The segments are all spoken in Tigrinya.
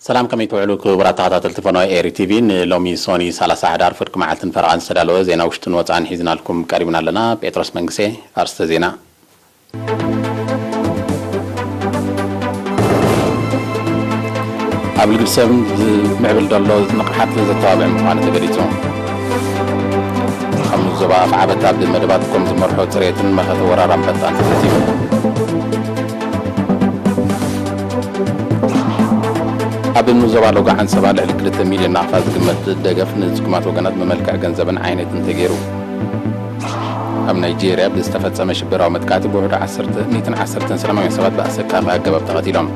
ሰላም፣ ከመይ ትውዕሉ ክቡራት ተኸታተልቲ ፎኖ ኤሪ ቲቪ? ንሎሚ ሶኒ ሰላሳ ሕዳር ፍርቂ መዓልትን ፈረቓን ዝተዳለወ ዜና ውሽጥን ወጻእን ሒዝናልኩም ቀሪብና ኣለና። ጴጥሮስ መንግሴ። ኣርስተ ዜና። ኣብ ልግዲ ሰብ ዝምዕብል ዘሎ ንቕሓት ዘተባብዕ ምዃኑ ተገሊጹ። ኣብ ዞባ ኣፍዓበት ኣብ መደባት ኮም ዝመርሖ ጽሬትን መኸተ ወራር ኣንበጣን ተዛቲዩ። ኣብ ዞባ ሎጋ ዓንሰባ ልዕሊ ክልተ ሚልዮን ናቕፋ ዝግመት ደገፍ ንጽጉማት ወገናት ብመልክዕ ገንዘብን ዓይነትን ተገይሩ። ኣብ ናይጄርያ ብዝተፈጸመ ሽበራዊ መጥቃዕቲ ብውሕዱ ዓሰርተ፣ ሚእትን ዓሰርተን ሰላማውያን ሰባት ብኣሰቃቂ ኣገባብ ተቐቲሎም።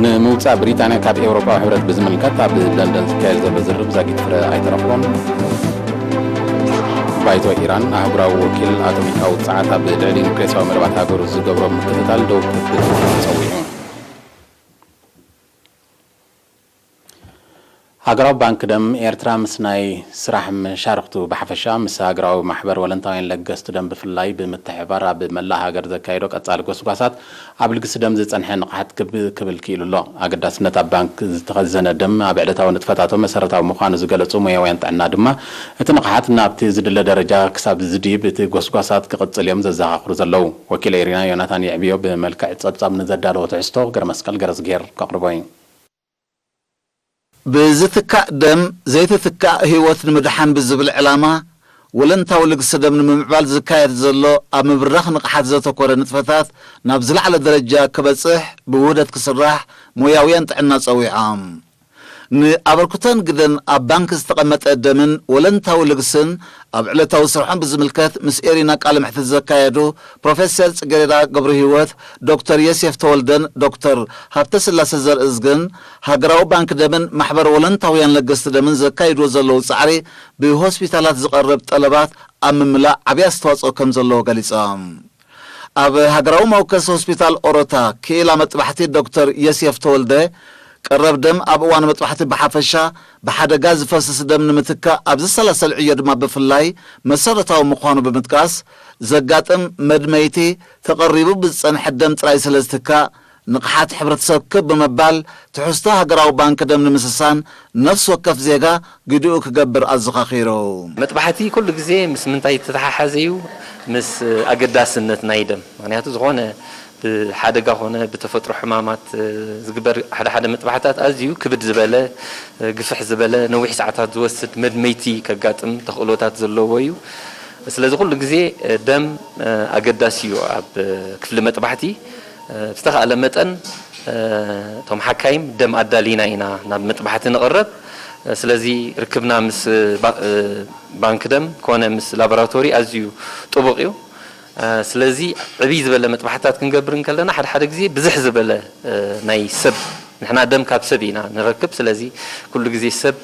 ንምውጻእ ብሪጣንያ ካብ ኤውሮጳዊ ሕብረት ብዝምልከት ኣብ ለንደን ዝካየድ ዘሎ ዝርርብ ዛጊት ፍረ ኣይተረኽቦን። ባይቶ ኢራን ኣህጉራዊ ወኪል ኣቶሚካዊ ጸዓት ኣብ ልዕሊ ኒውክሌሳዊ መደባት ሃገሩ ዝገብሮ ምክትታል ደው ክብል ጸዊዑ። ሃገራዊ ባንክ ደም ኤርትራ ምስ ናይ ስራሕ መሻርኽቱ ብሓፈሻ፣ ምስ ሃገራዊ ማሕበር ወለንታውያን ለገስቲ ደም ብፍላይ ብምትሕብባር ኣብ መላእ ሃገር ዘካየዶ ቀጻሊ ጎስጓሳት ኣብ ልግሲ ደም ዝጸንሐ ንቕሓት ክብ ክብል ክኢሉ ኣሎ። ኣገዳስነት ኣብ ባንክ ዝተኸዘነ ደም ኣብ ዕለታዊ ንጥፈታቶም መሰረታዊ ምዃኑ ዝገለጹ ሞያውያን ጥዕና ድማ፣ እቲ ንቕሓት ናብቲ ዝድለ ደረጃ ክሳብ ዝድይብ እቲ ጎስጓሳት ክቕጽል እዮም ዘዘኻኽሩ ዘለዉ። ወኪል ኤሪና ዮናታን የዕብዮ ብመልክዕ ጸብጻብ ንዘዳለዎ ትሕዝቶ ገረመስቀል ገረዝግሄር ከቕርቦ እዩ። ብዝትካእ ደም ዘይትትካእ ህይወት ንምድሓን ብዝብል ዕላማ፣ ወለንታዊ ልግሲ ደም ንምምዕባል ዝካየድ ዘሎ ኣብ ምብራኽ ንቕሓት ዘተኮረ ንጥፈታት ናብ ዝለዓለ ደረጃ ክበጽሕ ብውህደት ክስራሕ ሞያውያን ጥዕና ጸዊዖም። ንኣበርክቶን ግደን ኣብ ባንክ ዝተቐመጠ ደምን ወለንታዊ ልግስን ኣብ ዕለታዊ ስርሖም ብዝምልከት ምስ ኤሪና ቃለ መሕትት ዘካየዱ ፕሮፌሰር ጽጌረዳ ገብረሂወት፣ ዶክተር የሴፍ ተወልደን ዶክተር ሃብተስላሰ ዘርእዝግን፣ ሃገራዊ ባንክ ደምን ማሕበር ወለንታውያን ለገስቲ ደምን ዘካይድዎ ዘለዉ ጻዕሪ፣ ብሆስፒታላት ዝቐርብ ጠለባት ኣብ ምምላእ ዓቢ ኣስተዋጽኦ ከም ዘለዎ ገሊጾም። ኣብ ሃገራዊ መወከሲ ሆስፒታል ኦሮታ ክኢላ መጥባሕቲ ዶክተር የሴፍ ተወልደ፣ ቀረብ ደም ኣብ እዋን መጥባሕቲ ብሓፈሻ፣ ብሓደጋ ዝፈስስ ደም ንምትካእ ኣብ ዝሰላሰል ዕዮ ድማ ብፍላይ መሰረታዊ ምዃኑ ብምጥቃስ፣ ዘጋጥም መድመይቲ ተቐሪቡ ብዝጸንሐ ደም ጥራይ ስለ ዝትካእ፣ ንቕሓት ሕብረተሰብ ክብ ብምባል፣ ትሕዝቶ ሃገራዊ ባንክ ደም ንምስሳን ነፍሲ ወከፍ ዜጋ ግድኡ ክገብር ኣዘኻኺሩ። መጥባሕቲ ኩሉ ግዜ ምስ ምንታይ ዝተተሓሓዘ እዩ? ምስ ኣገዳስነት ናይ ደም። ምኽንያቱ ዝኾነ ብሓደጋ ኾነ ብተፈጥሮ ሕማማት፣ እ፣ ዝግበር ሓደ ሓደ መጥባሕታት ኣዝዩ ክብድ ዝበለ፣ እ፣ ግፍሕ ዝበለ፣ ነዊሕ ሰዓታት ዝወስድ መድመይቲ ከጋጥም ተኽእሎታት ዘለዎ እዩ። ስለዚ ኩሉ ግዜ፣ እ፣ ደም፣ እ፣ ኣገዳሲ እዩ ኣብ፣ እ፣ ክፍሊ መጥባሕቲ። እ፣ ብዝተኻእለ መጠን፣ እ፣ እቶም ሓካይም ደም ኣዳሊና ኢና ናብ መጥባሕቲ ንቕረብ። እ፣ ስለዚ ርክብና ምስ፣ እ፣ ባ-፣ እ፣ ባንክ ደም ኮነ ምስ ላቦራቶሪ ኣዝዩ ጥቡቕ እዩ። እ፣ ስለዚ ዕብይ ዝበለ መጥባሕትታት ክንገብር እንከለና ሓደ ሓደ ግዜ ብዝሕ ዝበለ፣ እ፣ ናይ ሰብ፣ ንሕና ደም ካብ ሰብ ኢና ንረክብ። ስለዚ ኩሉ ግዜ ሰብ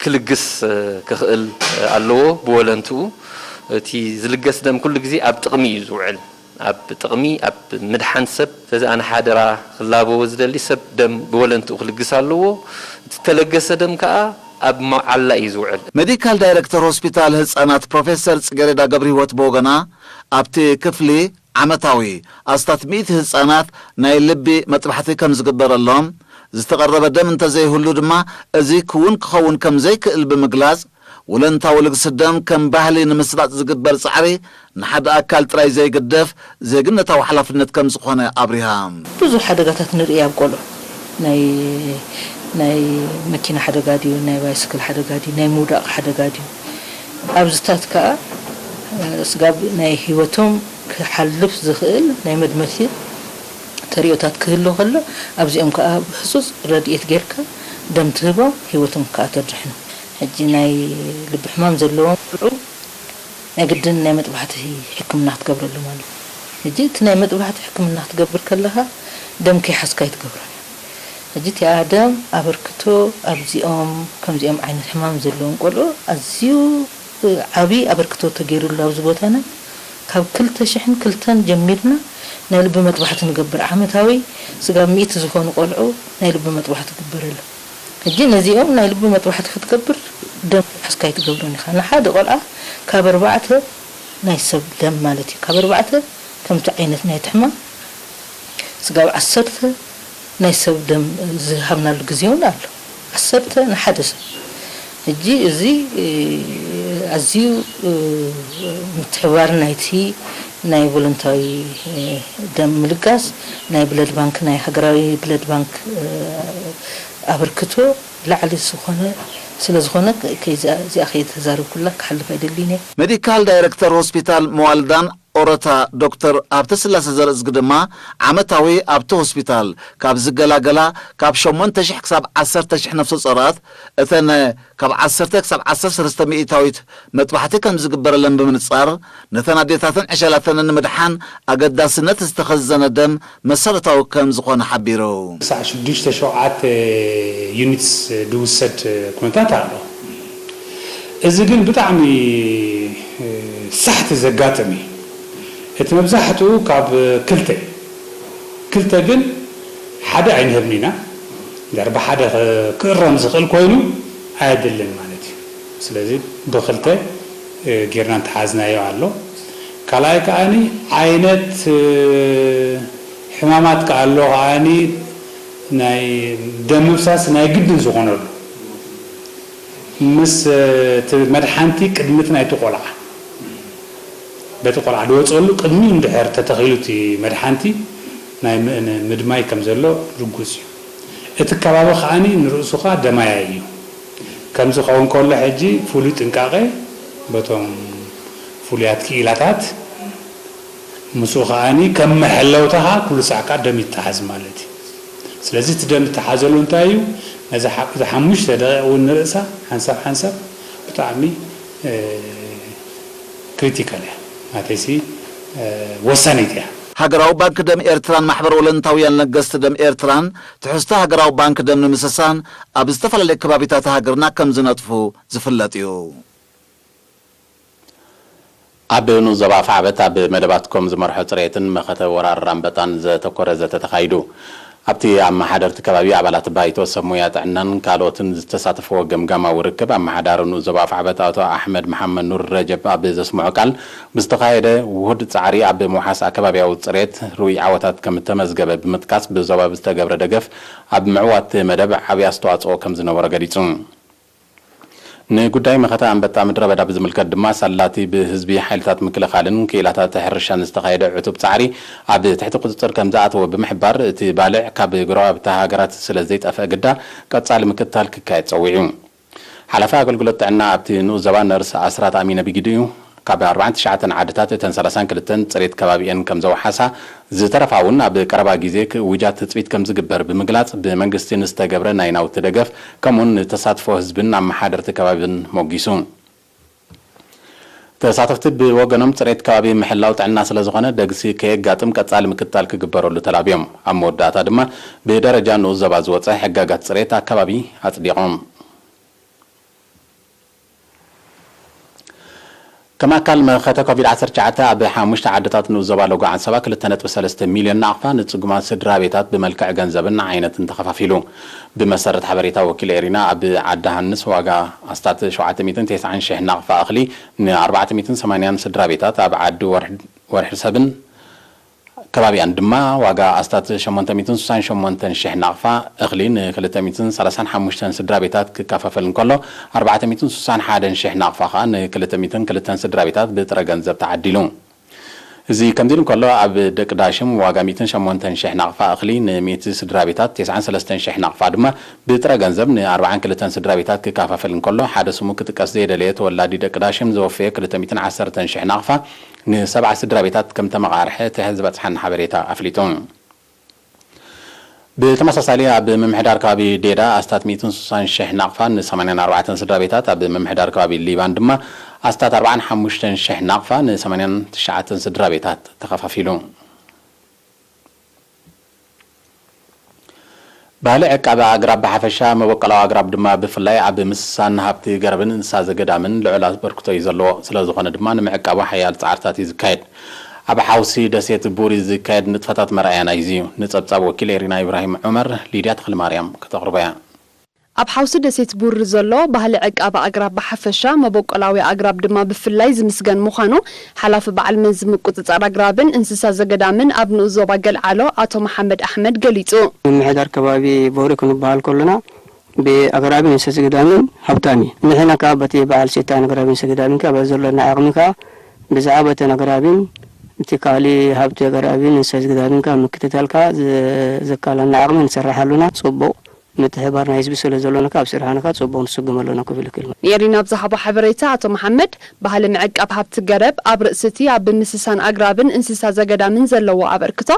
ክልግስ፣ እ፣ ክኽእል፣ እ፣ ኣለዎ ብወለንትኡ። እቲ ዝልገስ ደም ኩሉ ግዜ ኣብ ጥቕሚ እዩ ዝውዕል። ኣብ ጥቕሚ፣ ኣብ ምድሓን ሰብ። ስለዚ ኣነ ሓደራ ክላበዎ ዝደሊ ሰብ ደም ብወለንትኡ ክልግስ ኣለዎ። እቲ ተለገሰ ደም ከኣ ኣብ መዓላ እዩ ዝውዕል። ሜዲካል ዳይሬክተር ሆስፒታል ህጻናት ፕሮፌሰር ጽጌረዳ ገብረህይወት ብወገና፣ ኣብቲ ክፍሊ ዓመታዊ ኣስታት ሚእቲ ህጻናት ናይ ልቢ መጥባሕቲ ከም ዝግበረሎም፣ ዝተቐረበ ደም እንተዘይህሉ ድማ እዚ ክውን ክኸውን ከም ዘይክእል ብምግላጽ፣ ወለንታዊ ልግሲ ደም ከም ባህሊ ንምስራጽ ዝግበር ጻዕሪ ንሓደ ኣካል ጥራይ ዘይግደፍ ዜግነታዊ ሓላፍነት ከም ዝኾነ ኣብሪሃ። ብዙሕ ሓደጋታት ንርኢ ኣብ ቆልዑ። ናይ፣ ናይ መኪና ሓደጋ ድዩ፣ ናይ ባይስክል ሓደጋ ድዩ፣ ናይ ምውዳቕ ሓደጋ ድዩ? ኣብዚታት ከኣ፣ እ፣ ስጋብ ናይ ህይወቶም ክሓልፍ ዝኽእል ናይ መድመሲ ተርእዮታት ክህሉ ከሎ፣ ኣብዚኦም ከኣ ብህጹጽ ረድኤት ጌርካ ደም ትህቦም፣ ህይወቶም ከኣ ተድሕኑ። ሕጂ ናይ ልቢ ሕማም ዘለዎም ቆልዑ ናይ ግድን ናይ መጥባሕቲ ሕክምና ክትገብረሎም ኣሎ። ሕጂ እቲ ናይ መጥባሕቲ ሕክምና ክትገብር ከለኻ ደም ከይሓዝካ ኣይትገብሮን እያ። ሕጂ እቲኣ ደም ኣበርክቶ ኣብዚኦም ከምዚኦም ዓይነት ሕማም ዘለዎም ቆልዑ ኣዝዩ ዓቢ ኣበርክቶ ተገይሩሉ ኣብዚ ቦታና ካብ ክልተ ሽሕን ክልተን ጀሚርና ናይ ልቢ መጥባሕቲ ንገብር። ዓመታዊ ስጋብ ሚእቲ ዝኾኑ ቆልዑ ናይ ልቢ መጥባሕቲ ይግበረሎም። ሕጂ ነዚኦም ናይ ልቢ መጥባሕቲ ክትገብር ደም ሓዝካ ኣይትገብሮን ኢኻ። ንሓደ ቆልዓ ካብ ኣርባዕተ ናይ ሰብ ደም ማለት እዩ። ካብ ኣርባዕተ ከምቲ ዓይነት ናይቲ ሕማም ስጋብ ዓሰርተ ናይ ሰብ ደም ዝሃብናሉ ግዜ እውን ኣሎ። ዓሰርተ ንሓደ ሰብ። ሕጂ እዚ፣ እ፣ ኣዝዩ፣ እ፣ ምትሕብባር ናይቲ ናይ ቮለንታዊ፣ እ፣ ደም ምልጋስ ናይ ብለድ ባንክ፣ ናይ ሃገራዊ ብለድ ባንክ፣ እ፣ ኣበርክቶ ላዕሊ ዝኾነ ስለ ዝኾነ፣ ከይዛ-፣ እዚኣ ከይተዛረብኩላ ክሓልፍ ኣይደልን እየ። ሜዲካል ዳይሬክተር ሆስፒታል መዋልዳን ኦሮታ ዶክተር ሃብተስላሴ ዘርእዝጊ ድማ፣ ዓመታዊ ኣብቲ ሆስፒታል ካብ ዝገላገላ ካብ ሸሞንተ ሽሕ ክሳብ ዓሰርተ ሽሕ ነፍሰ ጾራት፣ እተን ካብ ዓሰርተ ክሳብ ዓሰርተ ሰለስተ ሚእታዊት መጥባሕቲ ከም ዝግበረለን ብምንጻር፣ ነተን ኣዴታትን ዕሸላተንን ንምድሓን ኣገዳስነት ዝተኸዘነ ደም መሰረታዊ ከም ዝኾነ ሓቢሩ። ክሳዕ ሽዱሽተ ሸውዓተ ዩኒትስ ድውሰድ ኩነታት ኣሎ። እዚ ግን ብጣዕሚ ሳሕቲ ዘጋጥም እዩ። እቲ መብዛሕትኡ ካብ ክልተ፣ ክልተ ግን ሓደ ኣይንህብን ኢና። እንድሕር ብሓደ ክ-፣ ክእረም ዝኽእል ኮይኑ ኣየድልን ማለት እዩ። ስለዚ ብክልተ፣ እ፣ ጌርና እንተሓዝናዮ ኣሎ። ካልኣይ ከኣኒ ዓይነት፣ እ፣ ሕማማት ከኣ ኣሎ ከኣኒ ናይ ደም ምፍሳስ ናይ ግድን ዝኾነሉ ምስ፣ እ፣ እቲ መድሓንቲ ቅድሚ እቲ ናይቲ ቆልዓ በቲ ቆልዓ ዝወፀሉ ቅድሚ እንድሕር ተተኺሉ እቲ መድሓንቲ ናይ ም-፣ ን-፣ ምድማይ ከም ዘሎ ርጉፅ እዩ። እቲ ከባቢ ከኣኒ ንርእሱ ኸኣ ደማያይ እዩ። ከምዚ ክኸውን ከሎ ሕጂ ፍሉይ ጥንቃቐ በቶም ፍሉያት ክኢላታት ምስኡ ከኣኒ ከም መሐለውታ ኸኣ ኩሉ ሳዕ ከኣ ደም ይተሓዝ ማለት እዩ። ስለዚ እቲ ደም ዝተሓዘሉ እንታይ እዩ? ነዚ ሓ-፣ እዚ ሓሙሽተ ደቂቕ እውን ንርእሳ ሓንሳብ ሓንሳብ ብጣዕሚ፣ እ፣ ክሪቲካል እያ። ማለተይሲ፣ እ፣ ወሳኒት እያ። ሃገራዊ ባንክ ደም ኤርትራን ማሕበር ወለንታውያን ለገስቲ ደም ኤርትራን ትሕዝቶ ሃገራዊ ባንክ ደም ንምስሳን ኣብ ዝተፈላለዩ ከባቢታት ሃገርና ከም ዝነጥፉ ዝፍለጥ እዩ። ኣብ ንኡስ ዞባ ኣፍዓበት ኣብ መደባት ኮም ዝመርሖ ጽሬትን መኸተ ወራር ኣንበጣን ዘተኮረ ዘተ ተኻይዱ። ኣብቲ ኣመሓደርቲ ከባቢ፣ ኣባላት ባይቶ፣ ሰብ ሞያ ጥዕናን ካልኦትን ዝተሳተፍዎ ገምጋማዊ ርክብ፣ ኣመሓዳሪ ንኡስ ዞባ ኣፍዓበት ኣቶ ኣሕመድ መሓመድ ኑር ረጀብ ኣብ ዘስምዖ ቃል፣ ብዝተኻየደ ውሁድ ጻዕሪ ኣብ ምውሓስ ኣከባቢያዊ ጽሬት ርኡይ ዓወታት ከም እተመዝገበ ብምጥቃስ፣ ብዞባ ብዝተገብረ ደገፍ ኣብ ምዕዋት መደብ ዓቢ ኣስተዋጽኦ ከም ዝነበሮ ገሊጹ። ንጉዳይ መኸተ ኣንበጣ ምድረ በዳ ብዝምልከት ድማ፣ ሳላቲ ብህዝቢ ሓይልታት ምክልኻልን ክኢላታት ሕርሻን ዝተኻየደ ዕቱብ ጻዕሪ ኣብ ትሕቲ ቁጽጽር ከም ዝኣተወ ብምሕባር፣ እቲ ባልዕ ካብ ጎረባብቲ ሃገራት ስለ ዘይጠፍአ ግዳ፣ ቀጻሊ ምክትታል ክካየድ ጸዊዑ። ሓላፊ ኣገልግሎት ጥዕና ኣብቲ ንኡስ ዞባ ነርስ ኣስራት ኣሚነ ብጊዲኡ፣ ካብ ኣርባዓን ትሽዓተን ዓድታት እተን ሰላሳን ክልተን ጽሬት ከባቢኤን ከም ዘውሓሳ፣ ዝተረፋ እውን ኣብ ቀረባ ግዜ ክእውጃ ትጽቢት ከም ዝግበር ብምግላጽ፣ ብመንግስቲ ንዝተገብረ ናይ ናውቲ ደገፍ፣ ከምኡውን ንተሳትፎ ህዝብን ኣመሓደርቲ ከባብን ሞጊሱ። ተሳተፍቲ ብወገኖም፣ ጽሬት ከባቢ ምሕላው ጥዕና ስለ ዝኾነ፣ ደግሲ ከየጋጥም ቀጻሊ ምክትታል ክግበረሉ ተላብዮም። ኣብ መወዳእታ ድማ፣ ብደረጃ ንኡስ ዞባ ዝወጸ ሕጋጋት ጽሬት ኣከባቢ ኣጽዲቖም። ከም ኣካል መኸተ ኮቪድ ዓሰርተ ትሽዓተ፣ ኣብ ሓሙሽተ ዓድታት ንኡስ ዞባ ሎጎ ዓንሰባ ክልተ ነጥቢ ሰለስተ ሚልዮን ናቕፋ ንጽጉማት ስድራ ቤታት ብመልክዕ ገንዘብን ዓይነትን ተኸፋፊሉ። ብመሰረት ሓበሬታ ወኪል ኤሪና፣ ኣብ ዓዲ ሃንስ ዋጋ ኣስታት ሸውዓተ ሚእትን ተስዓን ሽሕ ናቕፋ እኽሊ ን ኣርባዕተ ሚእትን ሰማንያን ስድራ ቤታት፣ ኣብ ዓዲ ወርሒ፣ ወርሒ ሰብን ከባቢኣን ድማ ዋጋ ኣስታት ሸሞንተ ሚእትን ስሳን ሸሞንተን ሽሕ ናቕፋ እኽሊ ንክልተ ሚእትን ሰላሳን ሓሙሽተን ስድራ ቤታት ክከፋፈል እንከሎ፣ ኣርባዕተ ሚእትን ስሳን ሓደን ሽሕ ናቕፋ ከኣ ንክልተ ሚእትን ክልተን ስድራ ቤታት ብጥረ ገንዘብ ተዓዲሉ። እዚ ከምዚ ኢሉ እንከሎ፣ ኣብ ደቂ ዳሽም ዋጋ ሚእትን ሸሞንተን ሽሕ ናቕፋ እኽሊ ንሚእቲ ስድራ ቤታት፣ ተስዓን ሰለስተን ሽሕ ናቕፋ ድማ ብጥረ ገንዘብ ንኣርባዓን ክልተን ስድራ ቤታት ክከፋፈል እንከሎ፣ ሓደ ስሙ ክጥቀስ ዘይደለየ ተወላዲ ደቂ ዳሽም ዘወፈየ ክልተ ሚእትን ዓሰርተን ሽሕ ናቕፋ ንሰብዓ ስድራ ቤታት ከም ተመቓርሐ እቲ ዝበጽሓና ሓበሬታ ኣፍሊጡ። ብተመሳሳሊ፣ ኣብ ምምሕዳር ከባቢ ዴዳ ኣስታት ሚእትን ስሳን ሽሕ ናቕፋ ንሰማንያን ኣርባዕተን ስድራ ቤታት፣ ኣብ ምምሕዳር ከባቢ ሊባን ድማ ኣስታት ኣርባዓን ሓሙሽተን ሽሕ ናቕፋ ንሰማንያን ትሽዓተን ስድራ ቤታት ተኸፋፊሉ። ባህሊ ዕቃበ ኣግራብ ብሓፈሻ፣ መበቆላዊ ኣግራብ ድማ ብፍላይ፣ ኣብ ምስሳን ሃብቲ ገረብን እንስሳ ዘገዳምን ልዑል ኣበርክቶ እዩ ዘለዎ። ስለ ዝኾነ ድማ፣ ንምዕቃቡ ሓያል ጻዕርታት እዩ ዝካየድ። ኣብ ሓውሲ ደሴት ቡሪ ዝካየድ ንጥፈታት መርኣያ ናይዚ እዩ። ንጸብጻብ ወኪል ኤሪና ኢብራሂም ዑመር፣ ሊድያ ተኽለማርያም ከተቕርቦ እያ። ኣብ ሓውሲ ደሴት ቡሪ ዘሎ ባህሊ ዕቃብ ኣግራብ ብሓፈሻ፣ መበቆላዊ ኣግራብ ድማ ብፍላይ ዝምስገን ምዃኑ ሓላፊ በዓል መዚ ምቁጽጻር ኣግራብን እንስሳ ዘገዳምን ኣብ ንኡስ ዞባ ገልዓሎ ኣቶ መሓመድ ኣሕመድ ገሊጹ። ምምሕዳር ከባቢ ቦሪ ክንበሃል ከሎና ብኣግራብን እንስሳ ዘገዳምን ሃብታም እዩ። ንሕና ከኣ በቲ በዓል ሴታን ኣግራብን እንስሳ ዘገዳምን ከኣ በዚ ዘሎና ዓቕሚ ከኣ ብዛዕባ እተን ኣግራብን እቲ ካልእ ሃብቲ ኣግራብን እንስሳ ዘገዳምን ከኣ ምክትታል ከኣ ዘ-፣ ዘካለና ዓቕሚ ንሰርሕ ኣሎና። ጽቡቕ ምትሕብባር ናይ ህዝቢ ስለ ዘሎና ከኣ ኣብ ስራሕና ከኣ ጽቡቕ ንስጉም ኣሎና ክብል ይክእል። ንኤሪና ኣብ ዝሃቦ ሓበሬታ ኣቶ መሓመድ፣ ባህሊ ምዕቃብ ሃብቲ ገረብ ኣብ ርእሲ እቲ ኣብ ምስሳን ኣግራብን እንስሳ ዘገዳምን ዘለዎ ኣበርክቶ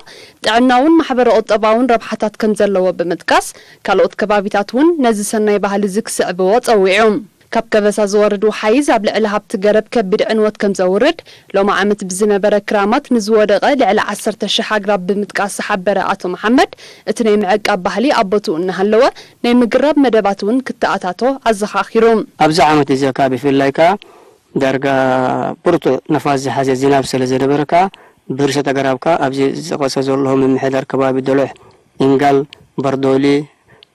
ጥዕናውን ማሕበረ ቁጠባውን ረብሓታት ከም ዘለዎ ብምጥቃስ፣ ካልኦት ከባቢታት እውን ነዚ ሰናይ ባህሊ እዚ ክስዕብዎ ጸዊዑ። ካብ ከበሳ ዝወርድ ውሓይዝ ኣብ ልዕሊ ሃብቲ ገረብ ከቢድ ዕንወት ከም ዘውርድ፣ ሎሚ ዓመት ብዝነበረ ክራማት ንዝወደቐ ልዕሊ ዓሰርተ ሽሕ ኣግራብ ብምጥቃስ ዝሓበረ ኣቶ መሓመድ፣ እቲ ናይ ምዕቃብ ባህሊ ኣብ ቦትኡ እናሃለወ ናይ ምግራብ መደባት እውን ክተኣታቶ ኣዘኻኺሩ። ኣብዚ ዓመት እዚ ከኣ ብፍላይ ከኣ ዳርጋ ብርቱዕ ነፋስ ዝሓዘ ዝናብ ስለ ዝነበረ ከኣ ብርሰት ኣግራብ ከኣ ኣብዚ ዝጠቐሰ ዘለኹ ምምሕዳር ከባቢ ዶሎሕ፣ ኢንጋል፣ በርዶሊ፣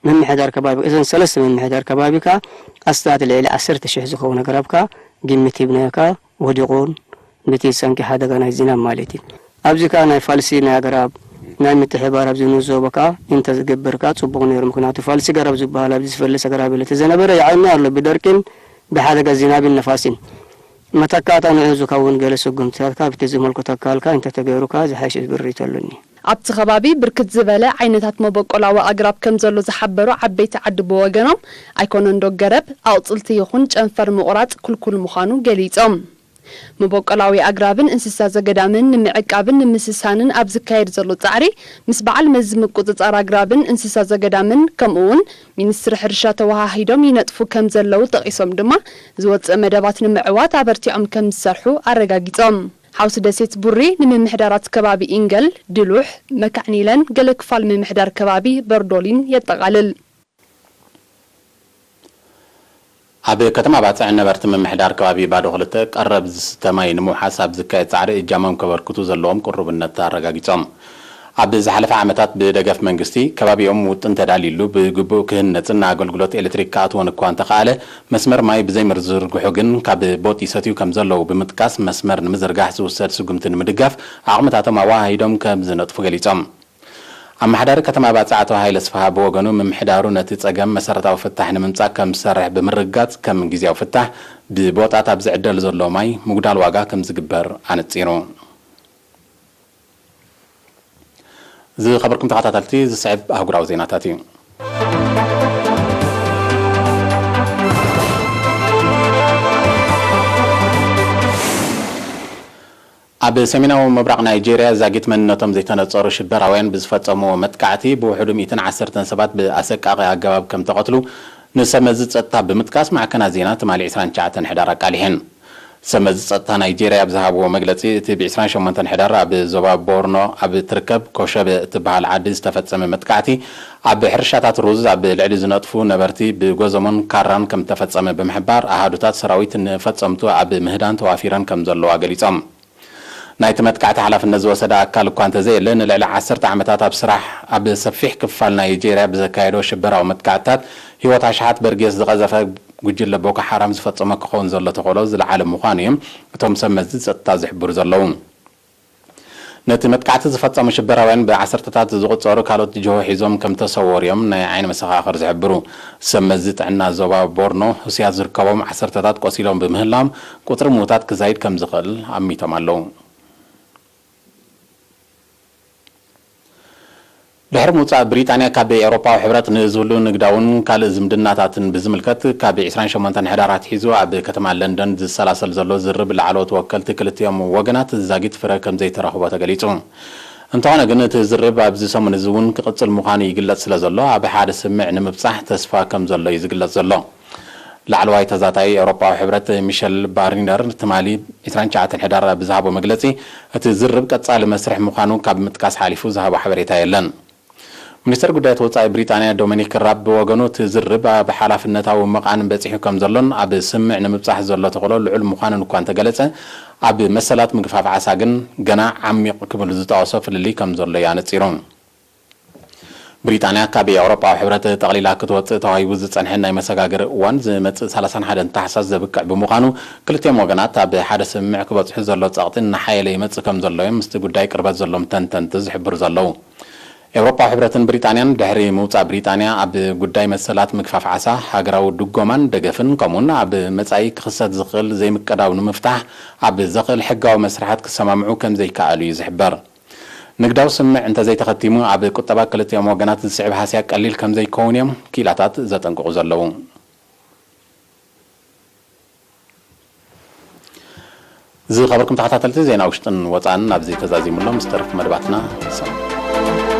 ምምሕዳር ከባቢ፣ እዘን ሰለስተ ምምሕዳር ከባቢ ከኣ ኣስታት ልዕሊ ዓሰርተ ሽሕ ዝኸውን ኣግራብ ከኣ ግምት ሂብናዮ ከኣ ወዲቑን ብቲ ሰንኪ ሓደጋ ናይ ዝናብ ማለት እዩ። ኣብዚ ከኣ ናይ ፋልሲ ናይ ኣግራብ ናይ ምትሕባር ኣብዚ ንዞቦ ከኣ እንተዝግበር ከኣ ጽቡቕ ነይሩ። ምኽንያቱ ፋልሲ ገረብ ዝበሃል ኣብዚ ዝፈልስ ኣግራብ የለ። እቲ ዝነበረ ይዓኑ ኣሎ ብደርቂን ብሓደጋ ዝናብን ነፋስን። መተካእታ ንዑ ዝኸውን ገለ ስጉምትታት ከኣ ብቲ ዝመልከቶ ኣካል ከኣ እንተተገይሩ ከኣ ዝሓይሽ ዝብሪት ኣሎኒ። ኣብቲ ከባቢ ብርክት ዝበለ ዓይነታት መበቆላዊ ኣግራብ ከም ዘሎ ዝሓበሩ ዓበይቲ ዓዲ ብወገኖም፣ ኣይኮነንዶ ገረብ፣ ኣቑጽልቲ ይኹን ጨንፈር ምቑራጽ ክልኩል ምዃኑ ገሊጾም። መበቆላዊ ኣግራብን እንስሳ ዘገዳምን ንምዕቃብን ንምስሳንን ኣብ ዝካየድ ዘሎ ጻዕሪ፣ ምስ በዓል መዚ ምቁጽጻር ኣግራብን እንስሳ ዘገዳምን ከምኡ እውን ሚኒስትሪ ሕርሻ ተወሃሂዶም ይነጥፉ ከም ዘለዉ ጠቒሶም ድማ፣ ዝወጽእ መደባት ንምዕዋት ኣበርቲዖም ከም ዝሰርሑ ኣረጋጊጾም። ሓውሲ ደሴት ቡሪ ንምምሕዳራት ከባቢ ኢንገል፣ ድሉሕ፣ መካዕኒለን ገለ ክፋል ምምሕዳር ከባቢ በርዶሊን የጠቓልል። ኣብ ከተማ ባጽዕ ነበርቲ ምምሕዳር ከባቢ ባዶ ክልተ ቀረብ ዝስተ ማይ ንምውሓስ ኣብ ዝካየድ ጻዕሪ እጃሞም ከበርክቱ ዘለዎም ቅሩብነት ኣረጋጊጾም። ኣብ ዝሓለፈ ዓመታት ብደገፍ መንግስቲ ከባቢኦም ውጥን ተዳልዩሉ ብግቡእ ክህነጽን ንኣገልግሎት ኤሌክትሪክ ክኣትዎን እኳ እንተኸኣለ፣ መስመር ማይ ብዘይምዝርግሑ ግን ካብ ቦጥ ይሰትዩ ከም ዘለዉ ብምጥቃስ፣ መስመር ንምዝርጋሕ ዝውሰድ ስጉምቲ ንምድጋፍ ዓቕምታቶም ኣወሃሂዶም ከም ዝነጥፉ ገሊጾም። ኣመሓዳሪ ከተማ ባጽዕ ኣቶ ሃይለ ስፍሃ ብወገኑ፣ ምምሕዳሩ ነቲ ጸገም መሰረታዊ ፍታሕ ንምምጻእ ከም ዝሰርሕ ብምርግጋጽ፣ ከም ግዝያዊ ፍታሕ ብቦጣት ኣብ ዝዕደል ዘሎ ማይ ምጉዳል ዋጋ ከም ዝግበር ኣነጺሩ። ዝኸበርኩም ተኸታተልቲ፣ ዝስዕብ ኣህጉራዊ ዜናታት እዩ። ኣብ ሰሜናዊ ምብራቕ ናይጄርያ ዛጊት መንነቶም ዘይተነጸሩ ሽበራውያን ብዝፈጸምዎ መጥቃዕቲ ብውሕዱ ሚእትን ዓሰርተን ሰባት ብኣሰቃቒ ኣገባብ ከም ተቐትሉ ንሰብ መዚ ጸጥታ ብምጥቃስ ማዕከናት ዜና ትማሊ ዕስራን ትሽዓተን ሕዳር ኣቃሊሐን። ሰብ መዚ ጸጥታ ናይጄርያ ኣብ ዝሃብዎ መግለጺ፣ እቲ ብ ዕስራን ሸሞንተን ሕዳር ኣብ ዞባ ቦርኖ ኣብ እትርከብ ኮሸበ እትበሃል ዓዲ ዝተፈጸመ መጥቃዕቲ፣ ኣብ ሕርሻታት ሩዝ ኣብ ልዕሊ ዝነጥፉ ነበርቲ ብጎዘሞን ካራን ከም እተፈጸመ ብምሕባር፣ ኣሃዱታት ሰራዊት ንፈጸምቱ ኣብ ምህዳን ተዋፊረን ከም ዘለዋ ገሊጾም። ናይቲ መጥቃዕቲ ሓላፍነት ዝወሰደ ኣካል እኳ እንተዘየለ፣ ንልዕሊ ዓሰርተ ዓመታት ኣብ ስራሕ ኣብ ሰፊሕ ክፋል ናይጄርያ ብዘካየዶ ሽበራዊ መጥቃዕትታት ህይወት ኣሽሓት በርጌስ ዝቐዘፈ ጉጅለ ቦኮ ሓራም ዝፈጸሞ ክኸውን ዘሎ ተኽእሎ ዝለዓለ ምዃኑ እዮም እቶም ሰብ መዚ ጸጥታ ዝሕብሩ ዘለዉ። ነቲ መጥቃዕቲ ዝፈጸሙ ሽበራውያን ብዓሰርተታት ዝቑጸሩ ካልኦት ጅሆ ሒዞም ከም ተሰወሩ እዮም ናይ ዓይኒ መሰኻኽር ዝሕብሩ። ሰብ መዚ ጥዕና ዞባ ቦርኖ፣ ህሱያት ዝርከቦም ዓሰርተታት ቆሲሎም ብምህላዎም፣ ቁጽሪ ምዉታት ክዛይድ ከም ዝኽእል ኣሚቶም ኣለዉ። ድሕሪ ምውጻእ ብሪጣንያ ካብ ኤውሮጳዊ ሕብረት፣ ንዝህሉ ንግዳውን ካልእ ዝምድናታትን ብዝምልከት፣ ካብ ዕስራን ሸሞንተን ሕዳር ኣትሒዙ ኣብ ከተማ ለንደን ዝሰላሰል ዘሎ ዝርርብ ላዕለዎት ወከልቲ ክልቲኦም ወገናት ዛጊት ፍረ ከም ዘይተረኽቦ ተገሊጹ። እንተኾነ ግን፣ እቲ ዝርርብ ኣብዚ ሰሙን እዚ እውን ክቕጽል ምዃኑ ይግለጽ ስለ ዘሎ፣ ኣብ ሓደ ስምምዕ ንምብጻሕ ተስፋ ከም ዘሎ እዩ ዝግለጽ ዘሎ። ላዕለዋይ ተዛታዪ ኤውሮጳዊ ሕብረት ሚሸል ባርኒነር ትማሊ ዕስራን ትሽዓተን ሕዳር ብዝሃቦ መግለጺ፣ እቲ ዝርርብ ቀጻሊ መስርሕ ምዃኑ ካብ ምጥቃስ ሓሊፉ ዝሃቦ ሓበሬታ የለን። ሚኒስተር ጉዳያት ወጻኢ ብሪጣንያ ዶሚኒክ ራብ ብወገኑ፣ እቲ ዝርርብ ኣብ ሓላፍነታዊ መቓን በጺሑ ከም ዘሎን ኣብ ስምምዕ ንምብጻሕ ዘሎ ተኽእሎ ልዑል ምዃኑን እኳ እንተገለጸ፣ ኣብ መሰላት ምግፋፍ ዓሳ ግን ገና ዓሚቕ ክብል ዝጠቐሶ ፍልልይ ከም ዘሎ እዩ ኣነጺሩ። ብሪጣንያ ካብ ኤውሮጳዊ ሕብረት ጠቕሊላ ክትወጽእ ተዋሂቡ ዝጸንሐ ናይ መሰጋገሪ እዋን ዝመጽእ ሰላሳን ሓደን ታሕሳስ ዘብቅዕ ብምዃኑ፣ ክልቲኦም ወገናት ኣብ ሓደ ስምምዕ ክበጽሑ ዘሎ ጸቕጢ እናሓየለ ይመጽእ ከም ዘሎ እዮም ምስቲ ጉዳይ ቅርበት ዘሎም ተንተንቲ ዝሕብሩ ዘለዉ። ኤውሮጳዊ ሕብረትን ብሪጣንያን ድሕሪ ምውጻእ ብሪጣንያ ኣብ ጉዳይ መሰላት ምግፋፍ ዓሳ፣ ሃገራዊ ድጎማን ደገፍን ከምኡውን ኣብ መጻኢ ክኽሰት ዝኽእል ዘይምቅዳው ንምፍታሕ ኣብ ዘኽእል ሕጋዊ መስርሓት ክሰማምዑ ከም ዘይከኣሉ እዩ ዝሕበር። ንግዳዊ ስምምዕ እንተዘይተኸቲሙ፣ ኣብ ቁጠባ ክልቲኦም ወገናት ዝስዕብ ሃስያ ቀሊል ከም ዘይከውን እዮም ክኢላታት ዘጠንቅቑ ዘለዉ። ዝኸበርኩም ተኸታተልቲ፣ ዜና ውሽጥን ወጻእን ናብዚ ተዛዚሙሎም፣ ዝተረፉ መደባትና ሰሙ።